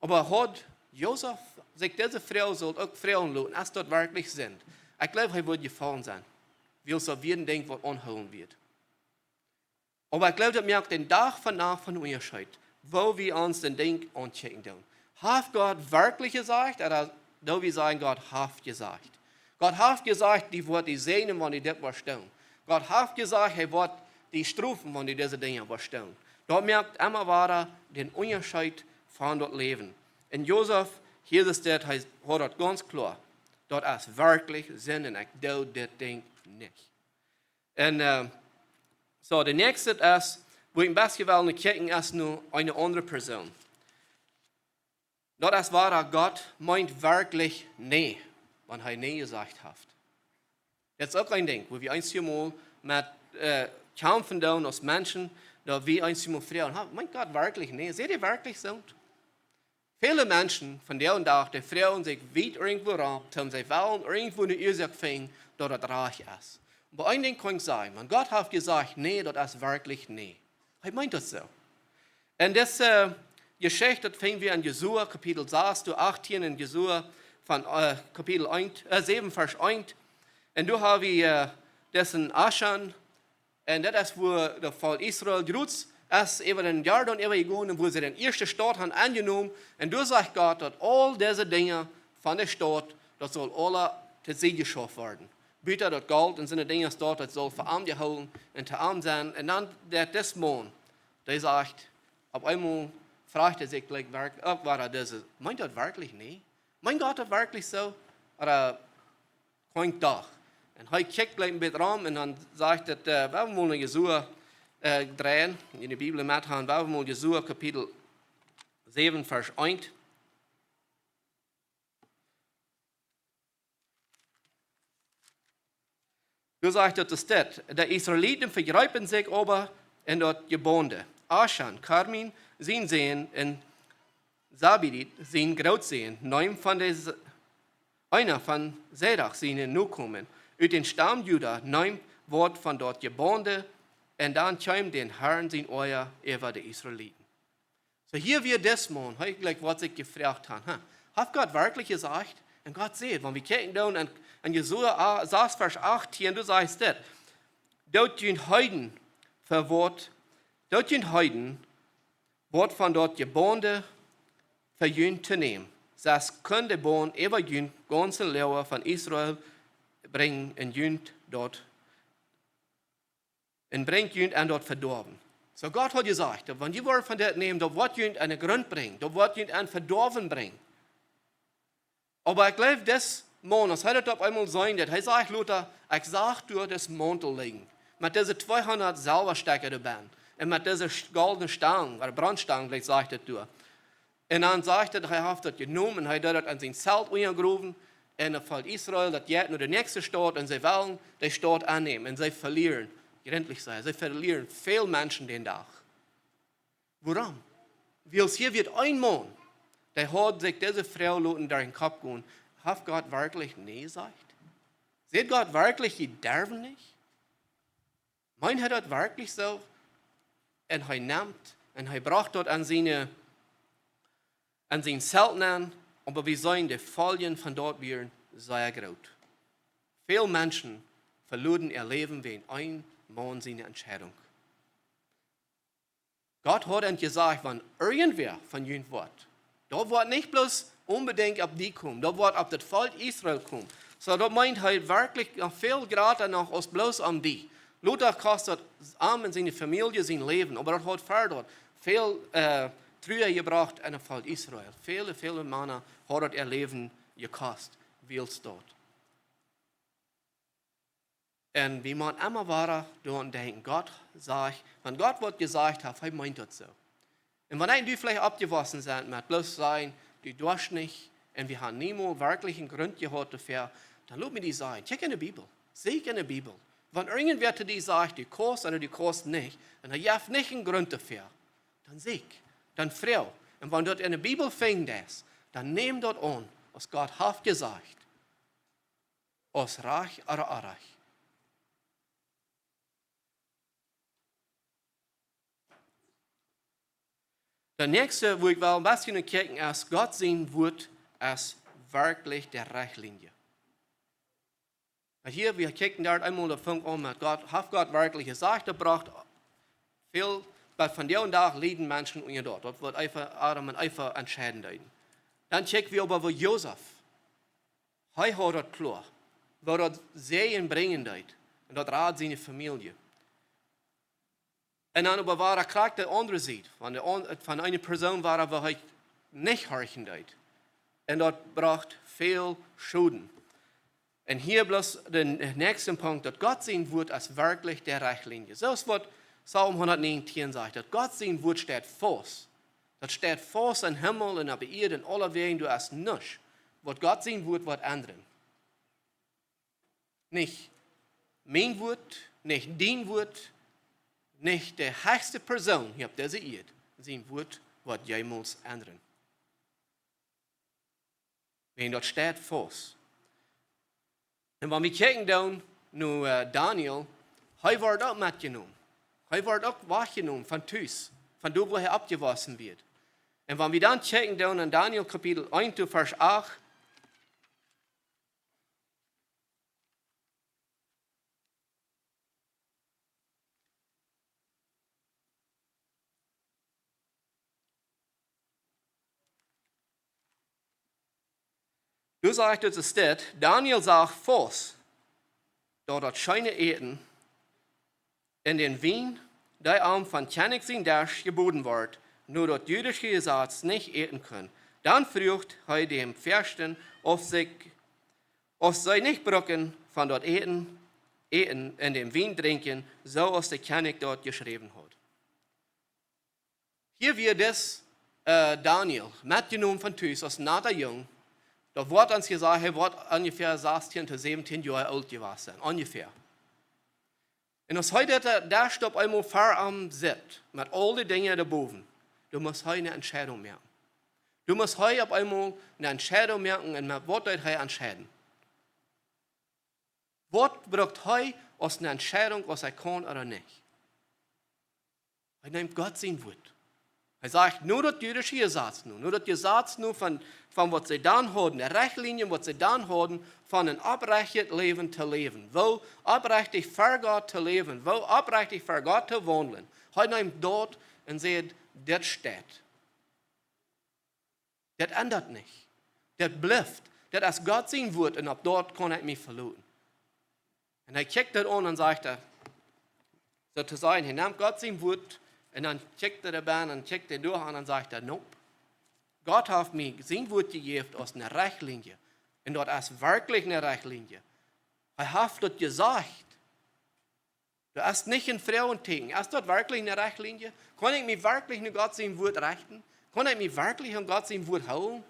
Oba haud Josef, sikj dise Froag sull uk froagen loten, es daut werkjlich Sind? Ekj jleew, hee wudd jefollen sennen, wiels daut wia een Dinkj, waut aunhoolen wudd. Oba ekj jleew, daut moakt dän Dach von Nacht von Unjascheet, woo wie ons daut Dinkj aunkjikjen doonen. Haft Gott werkjlich jesajcht, ooda doo wie sajen, Gott haft jesajcht? Gott haft jesajcht, dee woat die säajnen, wan du dit woascht doonen. Gott haft jesajcht, hee woat die strofen, wan du dise Dinja woascht doonen. Daut moakt emma wada dän Unjascheet von daut Läwen. Un Josef, hia es dit, hee haud daut gaunz kloa. Daut es werkjlich Sind un ekj doo dit Dinkj nich. Un, äh, soo, de näakjste es, wua ekj een bät well no kjikjen, es nu eene aundre Persoon. Daut es wua Gott meent werkjlich nä, wan hee nä jesajcht haft. Daut es uk een Dinkj, wua wie eenjemol met, äh, kjamfen doonen aus Menschen, daut wie eenjemol froagen, ha, meent Gott werkjlich nä? Sajcht hee werkjlich soo? Väle Menschen vondoag dän Dach, dee froagen sikj wiet irjentwua rom, toom see wellen irjentwua eene Uasoak finjen, daut daut rajcht es. Oba een Dinkj kaun ekj sajen, wan Gott haft jesajcht, nä, daut es werkjlich nä. Hee meent daut soo. Un dise, äh, Jeschicht, daut finj wie en Josua, Kapitel sas, doa achtieen, un Josua von, äh, Kapitel eent, äh, säwen, Varsch eent. Un doa ha wie, äh, disen Achan, un daut es, wua daut Volkj Israel jrod es äwa dän Jordan äwa jegonen, wua see dän ieeschten Staut han aunjenomen. Un doa sajcht Gott, daut aul dise Dinja von de Staut, daut saul aula to Sied jeschauft woaren. Buta daut Golt un soone Dinja, daut, daut saul fa am jehoolen un to am sennen. Un dan daut dis Maun, dee sajcht, opp eemol froagt hee sikj jlikj werk-, uk, wua daut es. Meent daut werkjlich nä? Meent Gott daut werkjlich soo? Ooda kjlink doch. Un hee kjikjt jlikj een bät rom un dan sajcht et, äh, wie haben mol no Josua, äh, dreien, en de Bibel met han, wie haben mol Josua Kapitel säwen, Varsch eent. Doa sajcht et, daut es dit: De Israeliten vejreepen sikj oba en daut Jebunde. Achan, Karmi sien Sän, un Zabdi sien Grootsän, neem von de Z-, eena von Serach siene Nokomen ut dän Staum Juda, neem waut von daut Jebunde, un dan kjeem dän Herrn sien Oaja äwa de Israeliten. Soo hia wia dis Maun, hee jlikj waut sikj jefroacht haud, ha, haft Gott werkjlich jesajcht? Un Gott säd, wan wie kjikjen doonen en, en Josua a-, sas, Varsch achtieen, doa sajcht et: Doot junt heeden fa waut, doot junt heeden, waut von daut Jebunde fa junt to nämen. Sest kunn de Bund äwa junt gaunze Läwen von Israel brinjen un junt daut, un brinjt junt en daut Vedoawen. Soo Gott haud jesajcht, daut wan jie woaren von dit nämen, daut woat junt en de Grunt brinjen, daut woat junt en Vedoawen brinjen. Oba ekj jleew, dis Maun, aus hee daut opp eemol seenen deed, hee sajcht lota, ekj sach doa disen Mauntel lijen, met dise tweehundat Selwastekja doabennen, un met dise sch-, goldne Stang, ooda Brauntstang, veleicht sajcht et doa. Un dan sajcht et, hee haft daut jenomen un hee deed daut en sien Zelt unjagrowen. Un daut Volkj Israel, daut jeit no de näakjste Staut un see wellen de Staut aunnämen. Un see velieren, jrintlich sajen, see velieren väl Menschen dän Dach. Wuarom? Wiels hia wia een Maun, dee haud sikj dise Froag loten derch dän Kopp gonen: Haft Gott werkjlich nä jesajcht? Sajcht Gott werkjlich, jie derwen nich? Meent hee daut werkjlich soo? Un hee nemt un hee brocht daut aun siene, aun sien Zelt aun, oba wie seenen, de Foljen von daut wieren sea groot. Väl Menschen veloaren äa Läwen wäajen een Maun siene Entscheidunk. Gott haud an jesajcht, wan irjentwäa von junt woat, daut woat nich bloos onbedinjt opp die komen, daut woat opp daut Volkj Israel komen. Soo, daut meent hee werkjlich noch väl jrata noch aus bloos om die. Lota kost daut am un siene Famielje sien Läwen, oba daut haud ver daut väl, äh, Trua jebrocht aun daut Volkj Israel. Väle, väle Mana haud daut äa Läwen jekost, wiels daut. Un wie motten emma wada doaraun denkjen, Gott sajcht, wan Gott waut jesajcht haft, hee meent daut soo. Un wan du veleicht oppjewossen best met bloos sajen, du deist nich, un wie haben niemols werkjlich eenen Grund jehaut doafäa, dan lot mie die sajen, check enne Bibel, sieekj enne Bibel. Wan irjentwäa to die sajcht, du kaust ooda du kaust nich, un hee jeft nich eenen Grund doafäa, dan sieekj, dan froag. Un wan du daut enne Bibel finjen deist, dan nemm daut aun, aus Gott haft jesajcht. Aus rajcht ooda orrajcht. Daut näakjste, wua ekj well een bät no kjikjen, es Gott sien Wuat es werkjlich de Rechtlien. Un hia, wie kjikjen doa eemol de Punkt aun met Gott. Haft Gott werkjlich jesajcht, daut brocht väl, oba vondoag dän Dach lieden Menschen unja daut. Daut woat eefach Adam un Eva entscheiden deeden. Dan kjikj wie oba, woo Josef, hee haud daut kloa, woo daut Säajen brinjen deed. Un daut rad siene Famielje. Un dan oba wia krakjt de aundre Sied, von de aun-, von eene Persoon wia, wua hee nich horchen deed. Un daut brocht väl Schoden. Un hia bloos de näakjste Punkt, daut Gott sien Wuat es werkjlich de Rechtlien. Soo aus waut Psalm hundatnienentieen sajcht, daut Gott sien Wuat steit faust. Daut steit faust em Himmel un opp de Ieed un aulewäajen, doa es nuscht, waut Gott sien Wuat woat endren. Nich mien Wuat, nich dien Wuat, nich de hechste Persoon hia opp dise Ieed sien Wuat woat jemols endren. Wan daut steit faust. Un wan wie kjikjen dan no, äh, Daniel, hee wort uk metjenomen. Hee wort uk wajchjenomen von Tus, von doa, wua hee oppjewossen wia. Un wan wie dan kjikjen dan en Daniel Kapitel eent to Varsch acht, doa sajcht et, et steit, Daniel sach faust, daut daut scheene Äten un dän Wien, dee am vom Kjennich sien Desch jeboden wort, no daut jüdische Jesaz nich äten kunn. Dan fruach hee dän Fürsten, auf sikj, auf see nich brucken von daut Äten, Äten un dän Wien drinkjen, soo aus de Kjennich daut jeschräwen haud. Hia wia dis, äh, Daniel, metjenomen von Tus aus nada Jung. Daut woat ons jesajcht, hee woat onjefäa sastieen to säwentieen Joa oolt jewast sennen, onjefäa. Un aus hee daut, äh, doa opp eemol ver am sitt, met aul dee Dinja doa bowen, dan must hee eene Entscheidunk moaken. Dan must hee opp eemol eene Entscheidunk moaken un met waut deed hee entscheiden? Waut brukt hee aus eene Entscheidunk, aus hee kaun ooda nich? Hee nemt Gott sien Wuat. Hee sajcht, no daut jüdische Jesaz no, no daut Jesaz no von, von waut see dan hauden, de Rechtlien, waut see dan hauden, von een oprechtet Läwen to läwen, woo oprechtich ver Gott to läwen, woo oprechtich ver Gott to waundlen. Hee nemt daut un sajcht, dit steit. Daut endat nich. Daut blift. Daut es Gott sien Wuat un opp daut kaun ekj mie veloten. Un hee kjikjt daut aun un sajcht, soo to sajen, hee nemt Gott sien Wuat un dan kjikjt hee doa bie un kjikjt hee doa aun un sajcht hee, nope. Gott haft mie sien Wuat jejäft aus eene Rechtlien. Un daut es werkjlich eene Rechtlien. Hee haft daut jesajcht. Daut es nich een Froagtieekjen. Es daut werkjlich eene Rechtlien? Kaun ekj mie werkjlich no Gott sien Wuat rechten? Kaun ekj mie werkjlich aun Gott sien Wuat hoolen?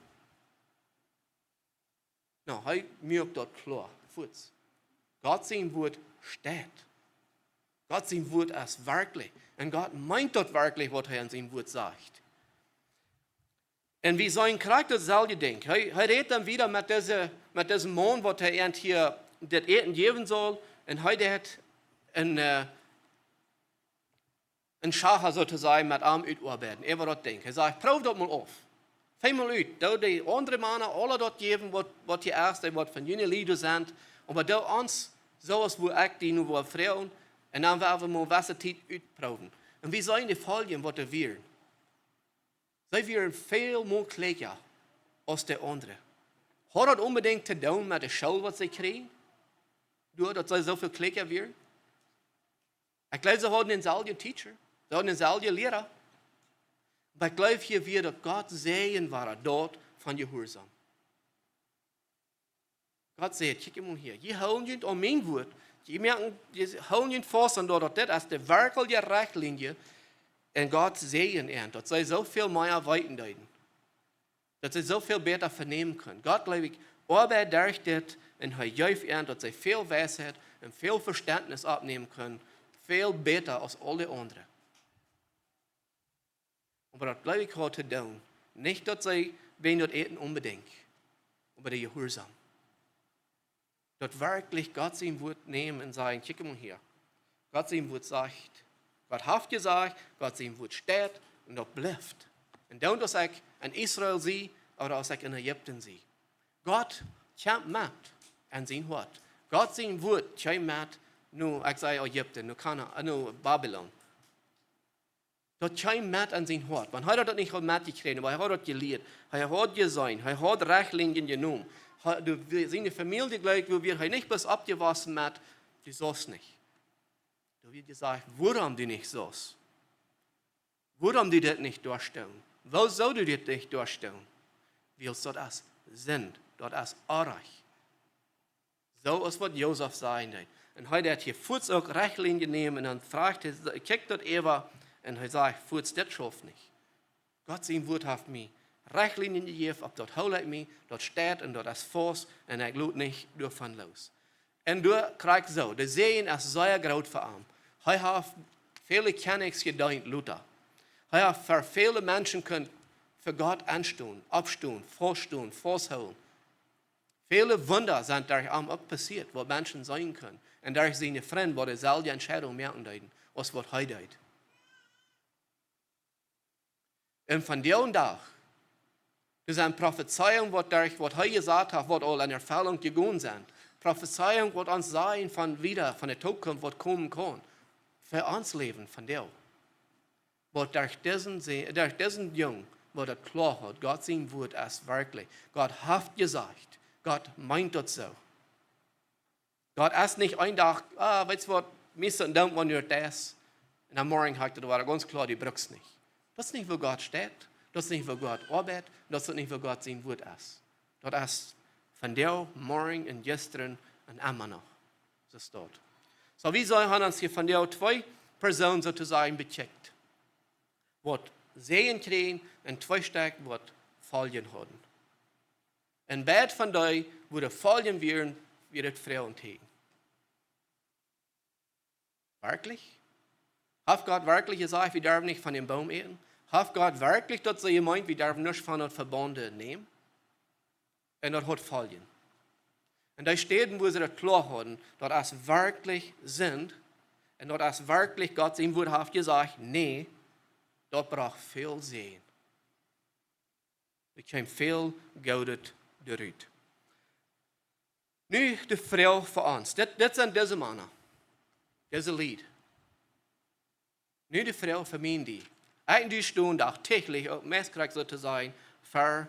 No, hee moakt daut kloa, fuaz. Gott sien Wuat steit. Gott sien Wuat es werkjlich. Un Gott meent daut werkjlich, waut hee en sien Wuat sajcht. Un wie seenen krakjt daut selwje Dinkj. Hee, hee rät dan wada met dise, met disen Maun, waut hee an hia dit Äten jäwen saul. Un hee deed een, äh, een Schacha, soo to sajen, met am utoabeiden. Äwa daut Dinkj. Hee sajcht, proow daut mol auf. Finj mol ut. Doo de aundre Mana aule daut jäwen, waut, waut hia es, dee waut von june Lied sent. Oba doo ons, soo aus woo ekj die nu woa froagen. Un dan woa wie mol waut Tiet utproowen. Un wie seenen de Foljen, waut doa wieren. See wieren väl mea kjlieekja aus de aundre. Haud daut onbedinjt to doonen met de School, waut see kjrieejen? Doaderch, daut see soo väl kjlieekja wieren? Ekj jleew, see hauden dänselwjen Teacher. See hauden dänselwjen Liera. Oba ekj jleew, hia wia daut Gott säajnen wia, daut von jehuarsom. Gott säd, kjikj mol hia, jie hoolen junt aun mien Wuat, jie moaken, jie hoolen junt faust aun daut, daut dit es de werkjliche Rechtlien, un Gott säajent an, daut see soo väl mea weeten deeden, daut see soo väl bäta venämen kunnen. Gott, jleew ekj, oabeid derch dit un hee jeef an, daut see väl Weisheit un väl Vestentnis oppnämen kunnen, väl bäta aus aule aundre. Oba daut jleew ekj haud to doonen. Nich daut see wäajen daut Äten onbedinjt, oba de jehuarsom. Daut werkjlich Gott sien Wuat nämen un sajen, kjikj mol hia. Gott sien Wuat sajcht, Gott haft jesajcht, Gott sien Wuat steit un daut blift. Un dan, aus ekj en Israel sie, ooda aus ekj en Ägipten sie. Gott kjemt met en sien Hoat. Gott sien Wuat kjemt met, nu, ekj saj Ägipten, nu Kanaan, nu Babilon. Daut kjemt met en sien Hoat. Wan hee daut nich haud metjekjräajen, oba hee haud daut jelieet. Hee haud jeseenen, hee haud Rechtlinjen jenomen. Hee, du, wie, siene Famielje jlikj, woo wia hee nich bloos oppjewossen met, du saust nich. Doa wia jesajcht, wuarom du nich saust. Wuarom du dit nich derchstonen. Wuarom saust du dit nich derchstonen? Wiels daut es Sind, daut es Onrajcht. Soo aus waut Josef sajen deed. Un hee deed hia fuaz uk Rechtlinjen nämen un dan fruach hee, kjikjt daut äwa un hee sajcht, fuaz, dit schauft nich. Gott sien Wuat haft mie Rechtlinjen jejäft, opp daut hool ekj mie, daut steit un daut es faust un ekj lot nich doavon loos. Un doa krakjt soo, de Säajen es sea groot fa am. Hee haft väle Kjennichs jedeent, lota. Hee haft fa väle Menschen kunt fa Gott enstonen, oppstonen, fauststonen, fausthoolen. Väle Wunda sent derch am uk passieet, waut Menschen seenen kunnen. Un derch siene Frind, waut deeselwje Entscheidunk moaken deeden, aus waut hee deed. Un vondoag dän Dach, doa sent Profezeiungen, waut derch, waut hee jesajcht haft, waut aul en Erfellunk jegonen sent. Profezeiungen, waut ons sajen von wieda, von de Zukunft, waut komen kaun. Fa ons Läwen vondoag. Waut derch disen See-, derch disen Jung, waut daut kloa haud, Gott sien Wuat es werkjlich. Gott haft jesajcht. Gott meent daut soo. Gott es nich een Dach, ah, weetst waut, mie es daut, dan wan du daut deist, un dan morjen haft daut wada gaunz kloa, du brukst nich. Daut es nich, woo Gott steit, daut es nich, woo Gott oabeit, daut es nich, woo Gott sien Wuat es. Daut es vondoag, morjen un jistren un emma noch. Soo es daut. Soo, wie sellen ons hia vondoag twee Persoonen soo to sajen bekjikjt. Waut Säajen kjrieejen un twee Stekj waut Foljen hauden. Un beid von dee, woo de Foljen wieren, wia daut Froagentieekjen. Werkjlich? Haft Gott werkjlich jesajcht, wie derwen nich von dän Boom äten? Haft Gott werkjlich daut soo jemeent, wie derwen nuscht von daut Vebaunt nämen? Un daut haud Foljen. Un dee Städen, wua see daut kloa hauden, daut es werkjlich Sind, un daut es werkjlich Gott sien Wuat haft jesajcht, nä, daut brocht väl Säajen. Doa kjeem väl Goodet doarut. Nu de Froag fa ons. Dit, dit sent dise Mana. Dise Lied. Nu de Froag fa mie un die. Ekj un du stonen dachtäajlich, uk meist krakjt soo to sajen, ver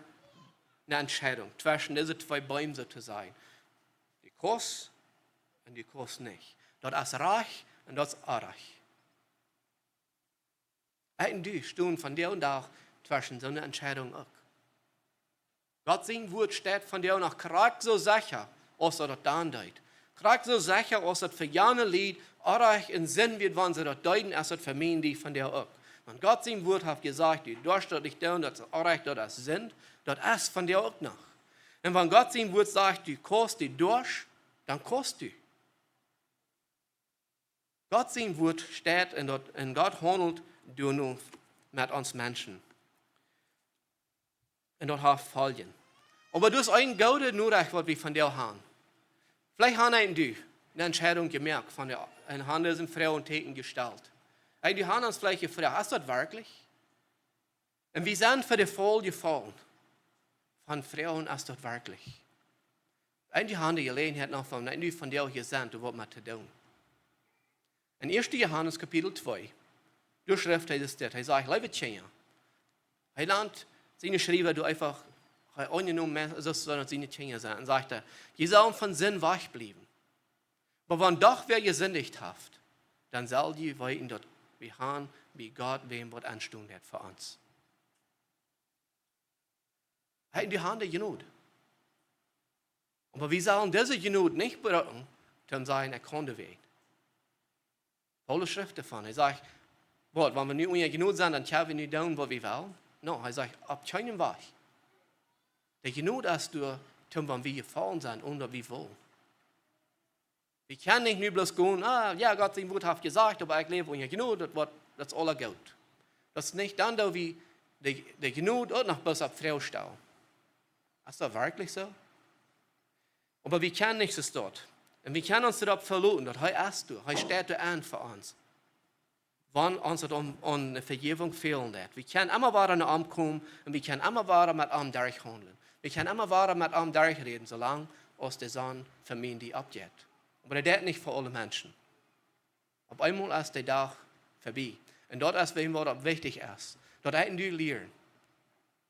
eene Entscheidunk. Tweschen dise twee Beem soo to sajen. Du kaust un du kaust nich. Daut es rajcht un daut es orrajcht. Ekj un du stonen vondoag dän Dach tweschen soone Entscheidunk uk. Gott sien Wuat steit vondoag noch krakjt soo secha, aus daut daut dan deed. Krakjt soo secha, aus daut fa jane Lied orrajcht un Sind wia, wan see daut deeden, es daut fa mie un die vondoag uk. Wan Gott sien Wuat haft jesajcht, du darfst daut nich doonen, daut es orrajcht, daut es Sind, daut es vondoag uk noch. Un wan Gott sien Wuat sajcht, du kaust, du darfst, dan kaust du. Gott sien Wuat steit un daut, un Gott haundelt doano met ons Menschen. Un daut haft Foljen. Oba daut es eene goode Norecht, waut wie vondoag haben. Veleicht hast du eene Entscheidunk jemoakt von de, un hast dise Froagentieekjen jestalt. Un du hast ons veleicht jefroacht, es daut werkjlich? Un wie sent fa de Faul jefollen. Von froagen, es daut werkjlich? Un du hast de Jeläajenheit noch von, un du vondoag hia sent, om waut met to doonen. En ieeschte Johanes Kapitel twee, doa schrift hee dit. Hee sajcht, leewe Kjinja, hee nant siene Schriewa doa eefach, hee aunjenomen, soo aus siene Kjinja sent. Un sajcht hee, jie sellen von Sind wajchbliewen. Oba wan doch wäa jesindicht haft, dan sell jie weeten, daut wie haben bie Gott wäm, waut enstonen haft fa ons. Hee, wie haben de Jnod. Oba wie sellen dise Jnod nich brucken, om to sajen, ekj kaun de Welt. Paulus schrift doavon. Hee sajcht, waut, wan wie nu unja Jnod sent, dan kjenn wie nu doonen, waut wie wellen? Nä, hee sajcht, opp kjeenen Wajch. De Jnod es doa, om wan wie jefollen sent, onen daut wie wellen. Wie kjennen nich nu bloos gonen, ah, jo, Gott sien Wuat haft jesajcht, oba ekj läw unja Jnod, daut woat, daut es aules goot. Daut es nich dan, daut wie de, de Jnod uk noch bloos opp Froag stalen. Es daut werkjlich soo? Oba wie kjennen nich soo stonen. Un wie kjennen ons doaropp veloten, daut hee es doa, hee steit doa en fa ons. Wan ons daut aun, aun Vejäwunk fälen deit. Wie kjennen emma wada no am komen un wie kjennen emma wada met am derchhaundlen. Wie kjennen emma wada met am derchräden, soo lang aus de Sonn fa mie un die oppjeit. Oba daut jeit nich fa aule Menschen. Opp eemol es de Dach verbie. Un daut es, wäm waut daut wichtich es. Daut ekj un du lieren.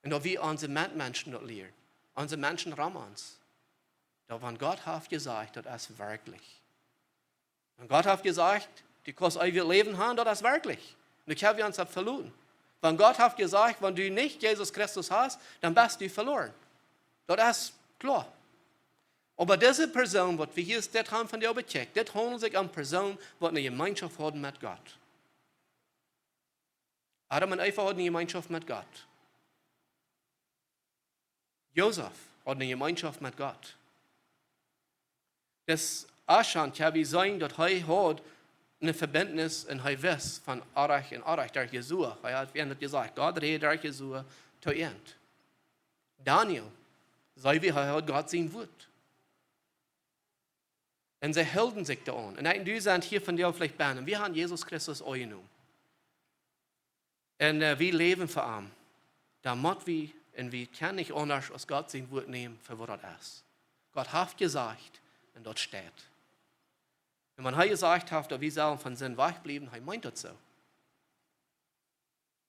Un daut wie onse Metmenschen daut lieren. Onse Menschen rom ons. Daut wan Gott haft jesajcht, daut es werkjlich. Wan Gott haft jesajcht, du kaust eewjet Läwen haben, daut es werkjlich. Nu kjenn wie ons opp veloten. Wan Gott haft jesajcht, wan du nich Jesus Christus hast, dan best du veloren. Daut es kloa. Oba dise Persoon, waut wie hia dit haben von de Oberkjäakj, dit haundelt sikj om Persoon, waut eene Jemeenschoft hauden met Gott. Adam un Eva hauden eene Jemeenschoft met Gott. Josef haud eene Jemeenschoft met Gott. Dis Achan, jo, wie seenen, daut hee haud eene Vebinjnis un hee wist von Orrajcht un Orrajcht derch Josua. Hee haud, wie haben daut jesajcht, Gott räd derch Josua to an. Daniel, see wie, hee haud Gott sien Wuat. Un see hilden sikj doaraun. Un ekj un du sent hia vondoag veleicht bennen. Wie haben Jesus Christus aunjenomen. Un, äh, wie läwen fa am. Dan mott wie, un wie kjennen nich aundasch aus Gott sien Wuat nämen fa waut daut es. Gott haft jesajcht un daut steit. Un wan hee jesajcht haft, daut wie sellen von Sind wajchbliewen, hee meent daut soo.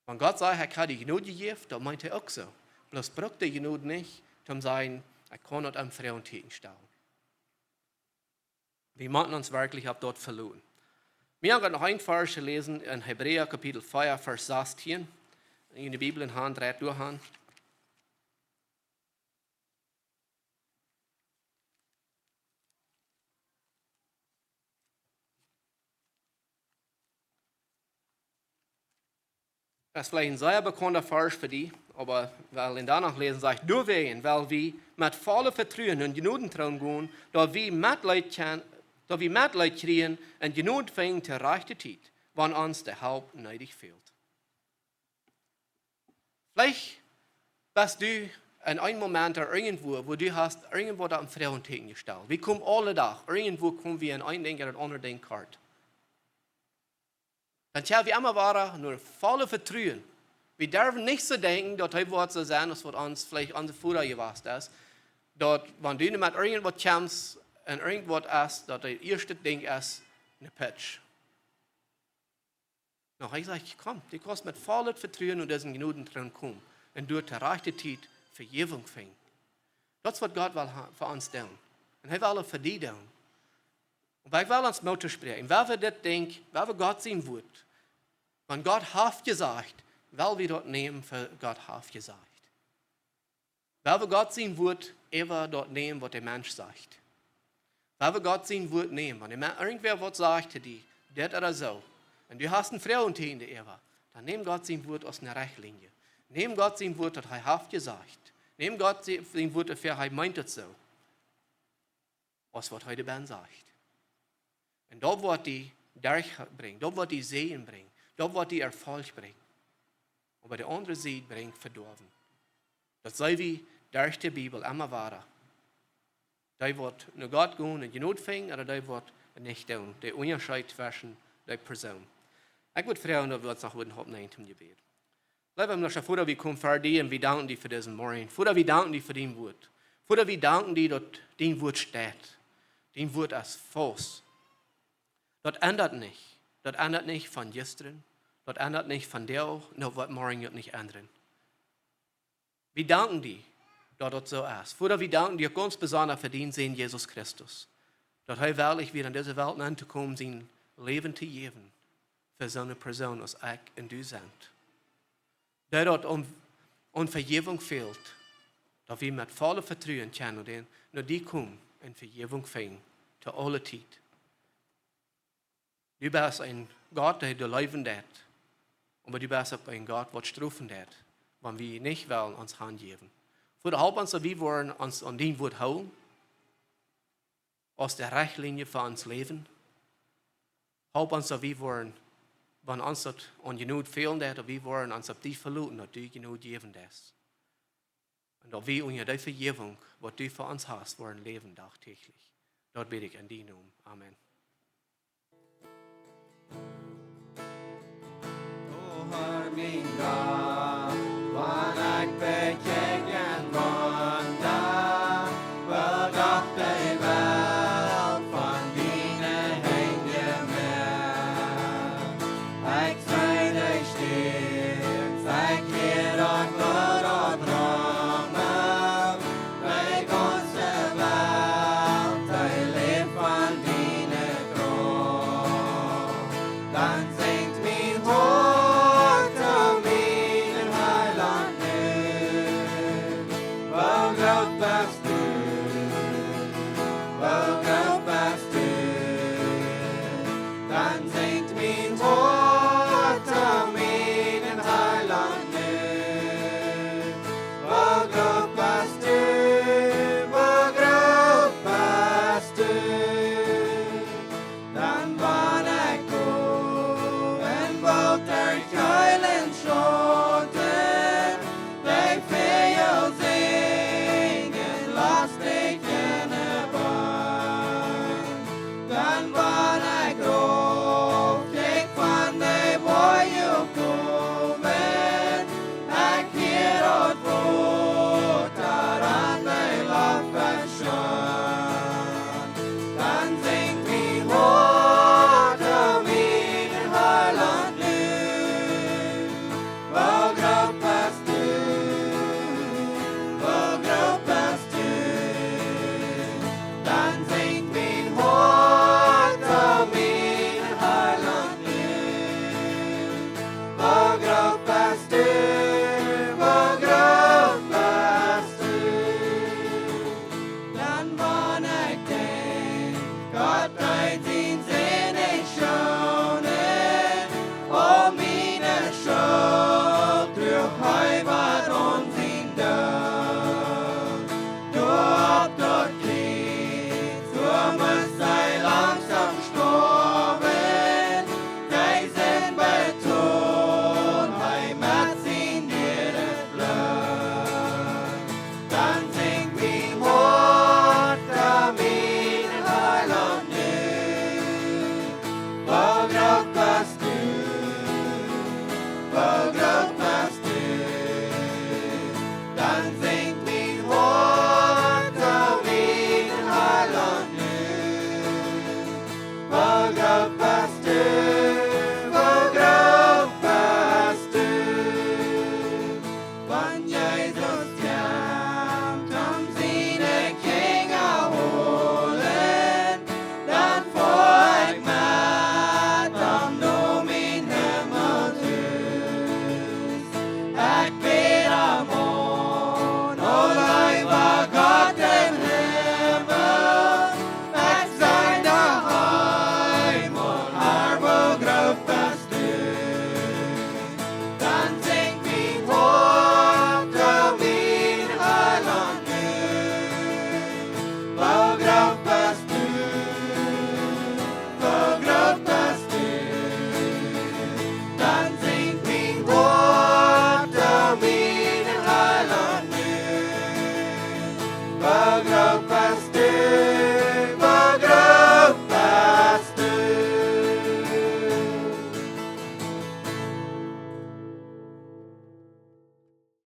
Wan Gott sajcht, ekj hab die Jnod jejäft, daut meent hee uk soo. Bloos brukt de Jnod nich, om to sajen, ekj kaun daut aum Frontieekjen stalen. Wie motten ons werkjlich opp daut veloten. Wie haben noch een Varsch jelesen en Hebräa Kapitel vea, Varsch sastieen. Wan jie de Bibel en de Haunt haben, dreit doa han. Daut es veleicht een sea bekaunta Varsch fa die, oba well wie doano läsen, sajcht: Doawäajen well wie met volle Vetruen no dän Jnodentroon gonen, daut wie Metleet kjen-, daut wie Metleet kjrieen un Jnod finjen to rajchte Tiet, wan ons de Help needich fält. Veleicht best du en een Moment ooda irjentwua, wua du hast irjentwaut aum Frontieekjen jestalt. Wie komen aule Dach, irjentwua komen wie en een Dinkj ooda aundret Dinkj kort. Dan kjenn wie emma wada no volle Vetruen. Wie derwen nich soo denkjen, daut hee woat soo sennen, aus waut ons veleicht onse Voda jewast es. Daut, wan du nu met irjentwaut kjemst un irjentwaut es, daut daut ieeschte Dinkj es, ne Pitsch. Nä, hee sajcht: Komm, du kaust met vollet Vetruen no disen Jnodentroon komen un doa to rajchte Tiet Vejäwunk finjen. Daut es, waut Gott well ha-, fa ons doonen. Un hee well et fa die doonen. Un wie wellen ons Moot toospräakjen. Wan wie dit denkjen, wan wie Gott sien Wuat, wan Gott haft jesajcht, well wie daut nämen fa Gott haft jesajcht. Wan wie Gott sien Wuat äwa daut nämen, waut de Mensch sajcht. Wan wie Gott sien Wuat nämen, wan de Me-, irjentwäa waut sajcht to die, dit ooda soo, un du hast eene Froag doatieejenowa, dan näm Gott sien Wuat aus eene Rechtlinie. Näm Gott sien Wuat, daut hee haft jesajcht. Näm Gott sie-, sien Wuat, daut hee meent et soo, aus waut hee doa benn sajcht. Un daut woat die Derch brinjen, daut woat die Säajen brinjen, daut woat die Erfolg brinjen. Oba de aundre Sied brinjt Vedoawen. Daut seenen wie derch de Bibel emma wada. Dee waut no Gott gonen un Jnod finjen, ooda dee waut nich doonen. De Unjascheet tweschen dee Persoonen. Ekj wudd froagen, daut wie ons noch wudden oppnämen toom Jebäd. Leewa himmlischa Voda, wie komen ver die un wie danken die fa disen Morjen. Voda, wie danken die fa dien Wuat. Voda, wie danken die, daut dien Wuat steit. Dien Wuat es faust. Daut endat nich. Daut endat nich von jistren. Daut endat nich von vondoag, un daut woat morjen uk nich endren. Wie danken die, daut daut soo es. Voda, wie danken die gaunz besonda fa dienen Sän Jesus Christus. Daut hee wellich wia en dise Welt nenn to komen, sien Läwen to jäwen fa soone Persoon aus ekj un du sent. Dee daut om, om Vejäwunk fält, daut wie met vollet Vetruen kjennen no dän, no die komen un Vejäwunk finjen, to aule Tiet. Du best een Gott, dee leewen deit, oba du best uk een Gott, waut strofen deit, wan wie nich wellen ons hanjäwen. Voda, help ons, daut wie woaren ons aun dien Wuat hoolen, aus de Rechtlinie fa ons Läwen. Help ons, daut wie woaren, wan ons daut aun Jnod fälen deit, daut wie woaren ons opp die veloten, daut du Jnod jäwen deist. Un daut wie unja dee Vejäwunk, waut du fa ons hast, woaren läwen dagtäajlich. Daut bäd ekj en dienen Nomen. Amen. Fa mien Gott.